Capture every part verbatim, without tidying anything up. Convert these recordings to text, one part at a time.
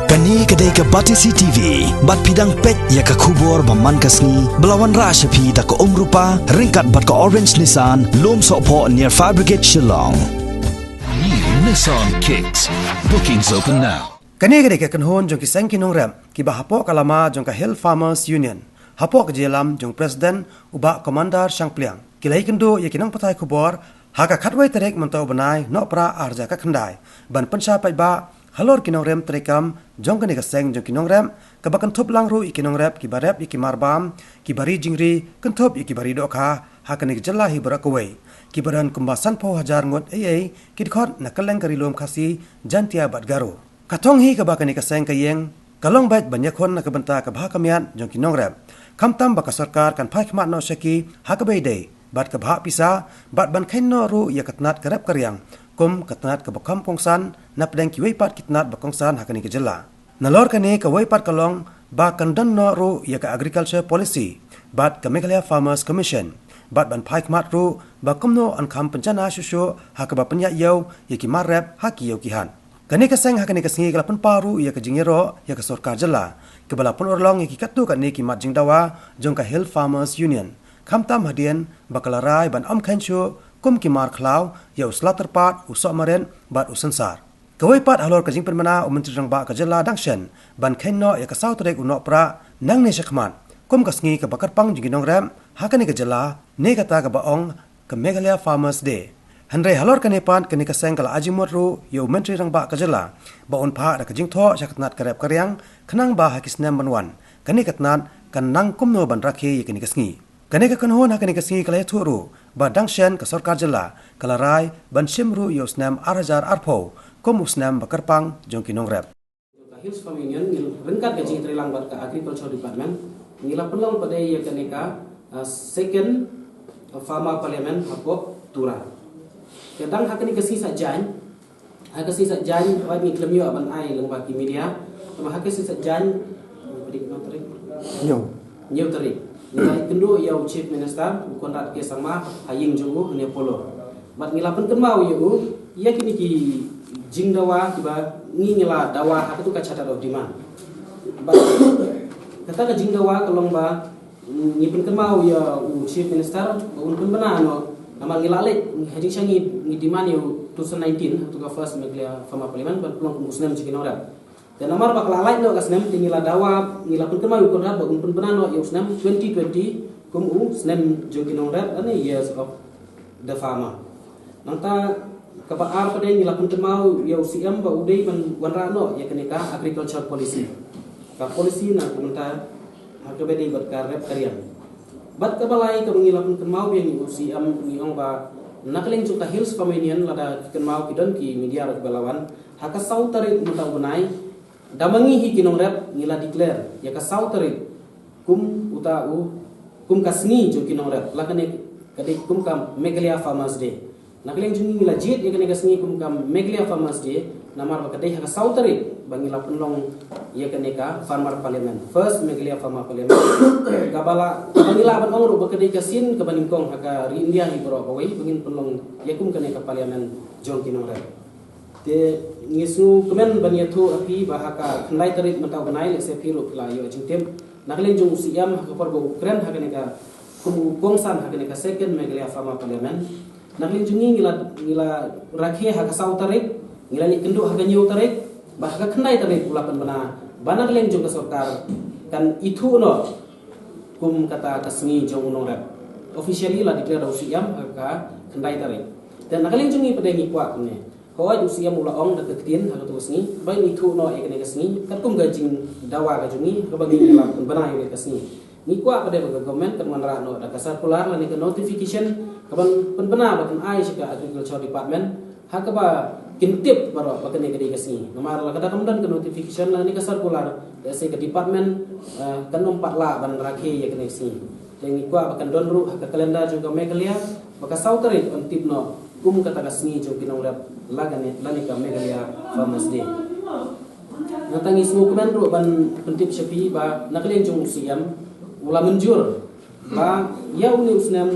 Kane ka dei ka Batesi T V, bad phi dang peit ïa ka khubor ba man ka sngi, ba la wanrah sha phi da ka Umrupa, ryngkat bad ka Orange Nissan, Lumsohphoh near Fire Brigade Shillong. New Nissan Kicks. Bookings open now. Kane ka dei ka kynhun jong ki seng ki nongrep, kiba hapoh ka lama jong ka Hill Farmers Union, hapoh ka jingïalam jong President u Bah Commander Shangpliang, ki la ïakynduh ïa ki nongpathai khubor, ha ka khatwei tarik mynta u bnai Nohprah arhajar khatkhyndai, ban pynshai paidbah halor ki nongrim treikam jong kane ka seng jong ki nongrep, kaba kynthup lang ruh ïa ki nongrep kiba rep ïa ki marbam, kiba ri jingri, kynthup ïa kiba ri dohkha, ha kane ka jylla hi baroh kawei, kiba don kumba sanphew hajar ngut eiei, ki dkhot na kylleng ka Ri Lum Khasi, Jaintia bad Garo. Ka thong hi kaba kane ka seng ka ïeng, ka long beit ban ïakhun na ka bynta ka bha ka miat jong ki nongrep, khamtam ba ka sorkar kan phai khmat noh sha ki ha kaba ïadei bad ka bhah pisa, bad ban kheiñ noh ruh ïa ka tnat ka rep ka riang, kum ka tnat kaba kham kongsan, napdeng kiwei pat ki tnat ba kongsan ha kane ka jylla. Nalor kane kawei pat ka long ba kan don noh ruh ïa ka Agriculture Policy bad ka Meghalaya Farmers Commission, bad ban phai khmat ruh ba kumno yn kham pynjanai shuh shuh ha kaba pynïaid ïew ïa ki mar rep ha ki ïew ki hat. Kane ka seng ha kane ka sngi ka la pynpaw ruh ïa ka jingïaroh ïa ka sorkar jylla, kaba la pynurlong ïa ki katto katne ki mat jingdawa jong ka Hill Farmers Union, khamtam hadien ba ka la rai ban ym kheiñ shuh kum ki mar khlaw ïa u sla tyrpad, u sohmarit bad u synsar. Kawei pat halor ka jingpynbna u Myntri Rangbah ka jylla dang shen ban kheiñ noh ïa ka saw tarik u Nohprah nangne shakhmat, kum ka sngi kaba kyrpang jong ki nongrep ha kane ka jylla, ne kata kaba ong ka Meghalaya Farmers Day. Hynrei halor kane pat kane ka seng ka la ai jingmut ruh ïa u Myntri Rangbah ka jylla ba un phah da ka jingthoh sha ka tnat ka rep ka riang, khnang ba ha ki snem ban wan kane ka tnat kan nang kumno ban rakhe ïa kane ka sngi. Kane ka kynhun ha kane ka sngi ka la ïathuh ruh ba dang shen ka sorkar jylla ka la rai ban shim ruh ïa u snem arhajar arphew kum u snem ba kyrpang jong ki nongrep. Ka Hills Farm Union ngi ryngkat ka jingtreilang bad ka Agriculture Department, ngi la pynlong pat ïa kane ka, uh, second, uh, Farmer Parliament hapoh Tura. Ka dang ha kane ka sngi Saitjaiñ, ha ka sngi Saitjaiñ, wat ngi khlem ïoh ban ai lyngba ki media, tangba ha ka sngi Saitjaiñ, uh, pdeng ka tarik? Hynñiew. Hynñiew tarik. Ngi la ïakynduh ïa u Chief Minister, u Conrad K Sangma, ha ïing jong u, hangne Polo. Bad ngi la pynkynmaw ïa u ïa kine ki jingdawa kiba ngi, ngi la dawa ha katu ka Charter of Demand. Bad kata ka jingdawa ka long ba ngi pynkynmaw ïa u Chief Minister ba un pynbna noh, namar ngi la leit, ngi ha jingshisha ngi, ngi demand ïa u two thousand nineteen, ha katu ka first Meghalaya Farmer Parliament, ban pynlong kum u snem jong ki nongrep. Te namar ba ka la lait noh ka snem, te ngi la dawa, ngi la pynkynmaw ïa u Conrad ba un pynbna noh ïa u snem twenty twenty kum u snem jong ki nongrep lane Years of the Farmer. Nangta kaba ar pat de ngi la pynkynmaw ïa u C M ba u dei ban wanrah noh ïa kane ka Agriculture Policy. Ka policy na ka bynta ha kaba dei bad ka rep ka riang. Bad kaba lai kaba ngi la pynkynmaw ïa ngi u C M, ngi ong ba na ka liang jong ka Hills Farm Union, lada ki kynmaw ki don ki media ruh kiba la wan, ha ka saw tarik mynta u bnai, da ma ngi hi ki nongrep ngi la declare ïa ka saw tarik kum uta u, kum ka sngi jong ki nongrep, la kane ka dei kum ka Meghalaya Farmers Day. Na ka liang jong ngi ngi la jied ïa kane ka sngi kum ka Meghalaya Farmers Day, namar ba ka dei ha ka saw tarik ba ngi la pynlong ïa kane ka Farmer Parliament, first Meghalaya Farmer Parliament. Kaba la, kaba ngi lah ban ong ruh ba ka dei ka sien kaba nyngkong ha ka ri India hi baroh kawei ba ngin pynlong ïa kum kane ka Parliament jong ki nongrep. Te ngi sngewkmen ban ïathuh ha phi ba ha ka khyndai tarik mynta u bnai, lehse phi ruh phi la ïoh jingtip, na ka liang jong u C M ha ka por ba u kren ha kane ka, kum u kongsan ha kane ka second Meghalaya Farmer Parliament, na ka liang jong ngi ngi la, ngi la rakhe ha ka saw tarik, ngi la leit kynduh ha ka hynñiew tarik, bad ha ka khyndai tarik u la pynbna ba na ka liang jong ka sorkar kan ithuh noh kum kata ka sngi jong u nongrep. Officially la declare da u C M ha ka khyndai tarik. Te na ka liang jong ngi pat de ngi kwah kumne. Hooid, u C M u la ong da ka ktien ha kato ka sngi ba ngin ithuh noh ïa kane ka sngi katkum ka jingdawa ka jong ngi, kaba ngi la pynbna ïa ka sngi. Ngi kwah pat de ba ka government kan wanrah noh da ka circular lane ka notification kaban pynbna ba kan ai sha ka Agriculture Department, ha kaba kin tip baroh ba kane ka dei ka sngi. Namar lada kam don ka notification lane ka circular, lehse ka department, eh, kan ym pat lah ban rakhe ïa kane ka sngi. Te ngi kwah ba kan don ruh ha ka calendar jong ka Meghalaya ba ka saw tarik ban tip noh kum kata ka sngi jong ki nongrep lane, lane ka Meghalaya Farmers Day. Nangta ngi sngewkmen ruh ban pyntip sha phi ba na ka liang jong u C M u la mynjur ba ïa une u snem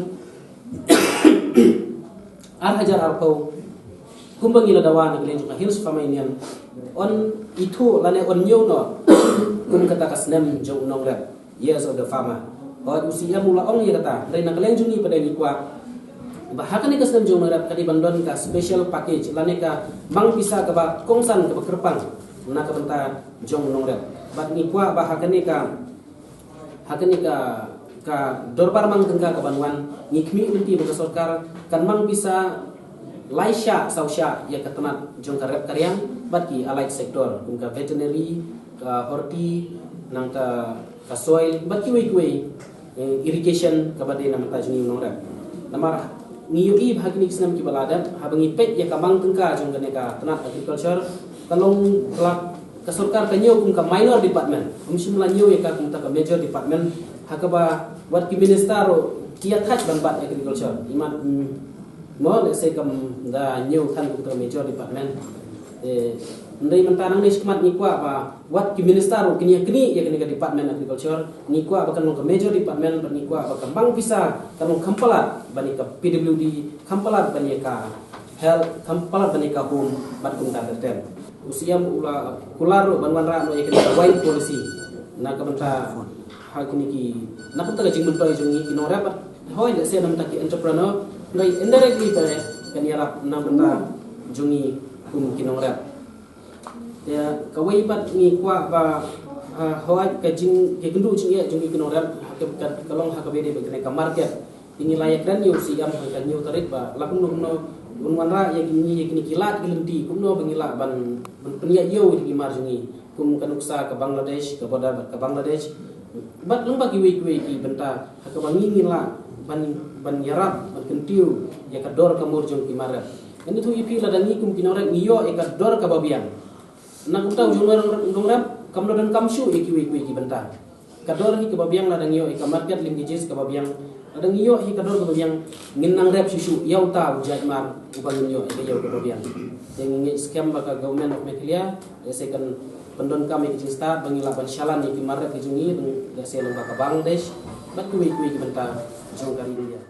ar hajar arphew Kumba ngi la dawa na ka liang jong ka Hills Farmer Union, yn ithuh lane yn ñiew noh kum kata ka snem jong u nongrep, Years of the Farmer. Hooid, u C M u la ong ïa kata, hynrei na ka liang jong ngi pat ngi kwah ba ha kane ka snem jong u nongrep ka dei ban don ka special package lane ka mang pisa kaba kongsan kaba kyrpang na ka bynta jong u nongrep. Bad ngi kwah ba ha kane ka ha kane ka, ka dorbar mang tyngka kaban wan, ngi khmih lynti ba ka sorkar kan mang pisa lai shah saw shah ïa ka tnat jong ka rep ka riang bad ki allied sector kum ka veterinary, ka horti, nangta ka soil bad kiwei kiwei, eh, irrigation kaba dei na bynta jong ngi u nongrep. Namar ngi ïohi ba ha kine ki snem kiba la dep, haba ngi peit ïa ka mang tyngka jong kane ka tnat agriculture, ka long ka la ka sorkar ka ñiew kum ka minor department, ym shym la ñiew ïa ka kum kata ka major department, ha kaba wat ki minister ruh ki ïa thait ban bat agriculture. Imat, mm, mo, let's say, kam da ñiew than kum kata ka major department. Eh, hynrei mynta nangne shakhmat ngi kwah ba wat ki minister ruh kin ïa knieh ïa kane ka department agriculture, ngi kwah ba kan long ka major department, bad ngi kwah ba kan mang pisa, kan long kham palat ban ïa ka P W D, kham palat ban ïa ka health, kham palat ban ïa ka home bad kumta ter ter. U C M u la kular ruh ban wanrah noh ïa kane ka wine policy na ka bynta ha kine ki, na ka bynta ka jingmyntoi jong ngi ki nongrep bad, hooid, lehse na ka bynta ki entrepreneur, hynrei indirectly te kan ïarap na ka bynta jong ngi kum ki nongrep. Te kawei pat ngi kwah ba, ah, hooid, ka jing, ka kynduh jingeh jong ngi ki nongrep ha ka, ka, ka long ha kaba ïadei bad kane ka market. Te ngi la ïakren ïa u C M ha ka hynñiew tarik ba la kumno kumno un wanrah ïa kine, ïa kine ki lad ki lynti kumno ba ngi lah ban, ban pynïaid ïew ïa ki mar jong ngi kum ka nuksa ka Bangladesh, ka border bad ka Bangladesh. Bad lyngba kiwei kiwei ki bynta ha kaba ngi, ngi lah ban, ban ïarap ban kyntiew ïa ka dor ka mur jong ki mar rep. Ngan ïathuh ïa phi, lada ngi kum ki nongrep ngi ïoh ïa ka dor kaba biang, na ka bynta u nongrep, nongrep kam lah donkam shuh ïa kiwei kiwei ki bynta. Ka dor hi kaba biang la dang ïoh ïa ka market linkages kaba biang. La dang ïoh hi ka dor kaba biang, ngin nang rep shuh shuh ïa uta u jaitmar uba ngin ïoh ïa ka ïew kaba biang. Te ngi ngeit skhem ba ka Government of Meghalaya, eh, lehse kan pyndonkam ïa ka jingstad ba ngi lah ban shalan ïa ki mar rep ki jong ngi, lehse lyngba ka Bangladesh bad kiwei kiwei ki bynta jong ka ri India.